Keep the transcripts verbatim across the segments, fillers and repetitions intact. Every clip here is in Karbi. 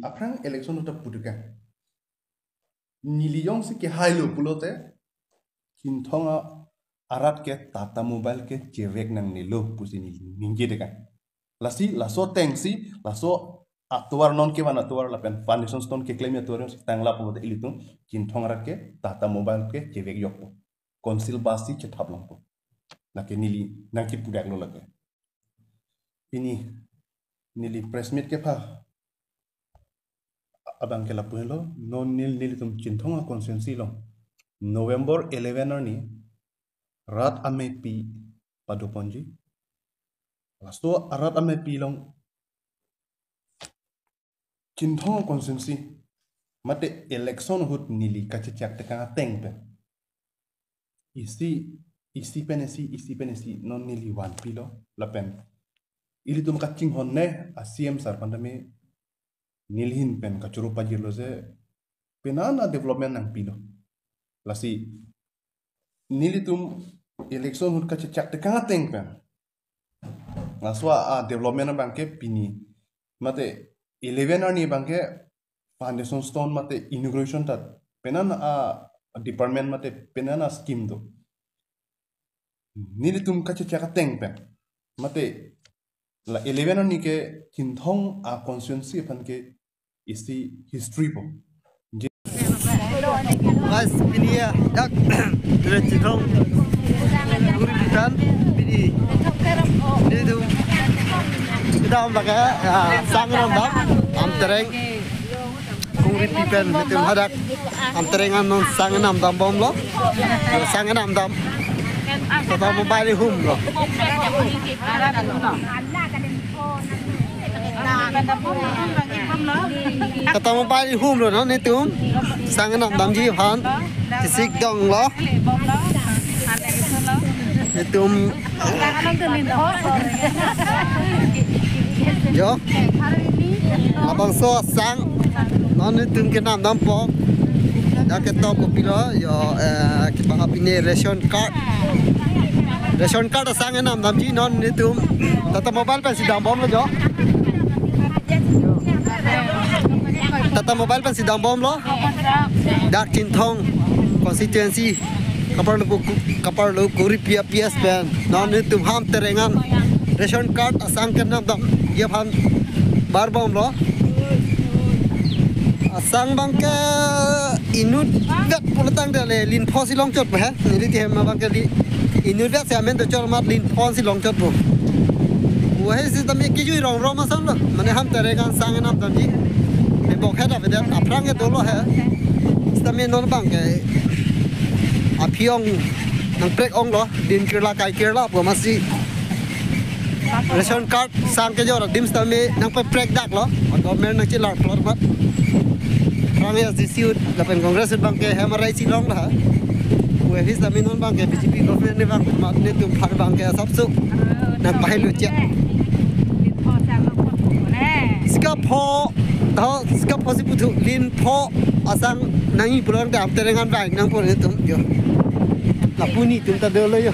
Aphrang election ahut ta putuka. Neli jongsi kehailo pulote, Chinthong a-, arat ke Tata Mobile ke chevek nangnelo pusi neli ningje teka. Lasi, laso atengsi, laso atovar non kevan atovar lapen foundation stone keklem atovar si tanglo pulote ilitum Chinthong arat ke Tata Mobile ke chevek jokpo. Council bus si chethap longpo. Lake neli nangkipudaklo lake. Pini neli press meet kepha abang ke lapu helo, non nel-, nelitum Chinthong a constituency along November eleven arni rat amepi padoponji. Laso arat amepi along Chinthong constituency mate election ahut neli kachechak tekang ateng pen isi, isi pen isi, isi pen isi non neli vanpilo lapen ilitum kachinghon ne a-C M sir aphan tame neli ahin pen kachoro pajirlo je penang a-development nangpilo. Lasi nelitum election ahut kachechak tekang ateng pen laso a-development abang ke pini mate eleven arni abang ke foundation stone mate inauguration ta penang a-department mate penang a-scheme do. Nelitum kachechak ateng pen mate la eleven arni ke Chinthong a-constituency aphan ke isi history po. Guys, pini ya dak Chinthong guri pitan pini nelitum kedam lake, ah, sang kedam dam Amtereng. Kongripi pen nelitum hadak Amtereng an non sang kedam dam bomlo. Sang kedam dam Tata Mobile humlo. Tata Mobile humlo non nelitum sang kedam damji aphan. Tisik donglo. Nelitum yo. Labangso asang non nelitum kedam dampo. Dak ketok kopilo yo, eh, kibang apine ration card. Ration card asang kedam damji non nelitum Tata Mobile pensi dam bomlo yo. Tata Mobile pensi dam bomlo. Dak Chinthong constituency kaparlo ku-, kaparlo kuripi a-P S pen non nelitum Amtereng an ration card asang kedam damji aphan bar bomlo. Asang abang ke inutvet pulo tangte le linpho si longchotpo he. Neli ti hem abang ke li inutvet si amen dochot amat linpho si longchotpo. Wahai sitame kijui rong rong asang lo. Mane Amtereng an sang kedam damji. He bok he davedet aphrang ke dolo he. Sitame non abang ke aphi-ong nangprek onglo. Din kirla kai kirla pu amatsi ration card sang kejor adim sitame nangpaprek daklo. Government nangchelar plot mat. Rang ya S D C ahut lapen Congress ahut abang ke hem arai si longlo ha. Wahai sitame non abang ke B J P government ni abang mat nelitum aphan abang ke asapso nangpahelo chek. Sika pho, tho, sika pho si puthu, linpho asang nangji pulo tangte Amtereng an vang nangpo nelitum yo. Lapu nelitum ta dolo yo.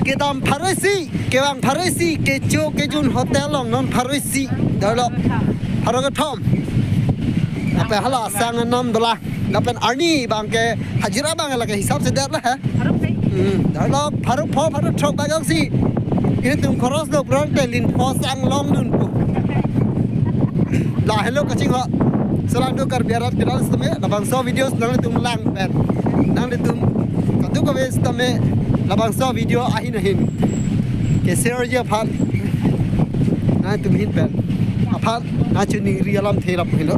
Kedam pharo isi, kevang pharo isi, kecho kejun hotel along non pharo isi, dolo pharo kethom. Ape hala asang kedam dolang. Lapen arni abang ke hajira abang lake hisap si detlo he. Hmm, dolo pharo pho pharo throk bajak si. Ilitum khoros do pulo tangte linpho sang longdunpo. Lahelo kachinghon. Solangdo Karbi arat kedam sitame labangso videos nanglitum lang pen. Nanglitum kadokave sitame labangso video ahin ahin ke-share ji aphan. Nanglitum ahin pen aphan nangchiningri alamthe lapu helo.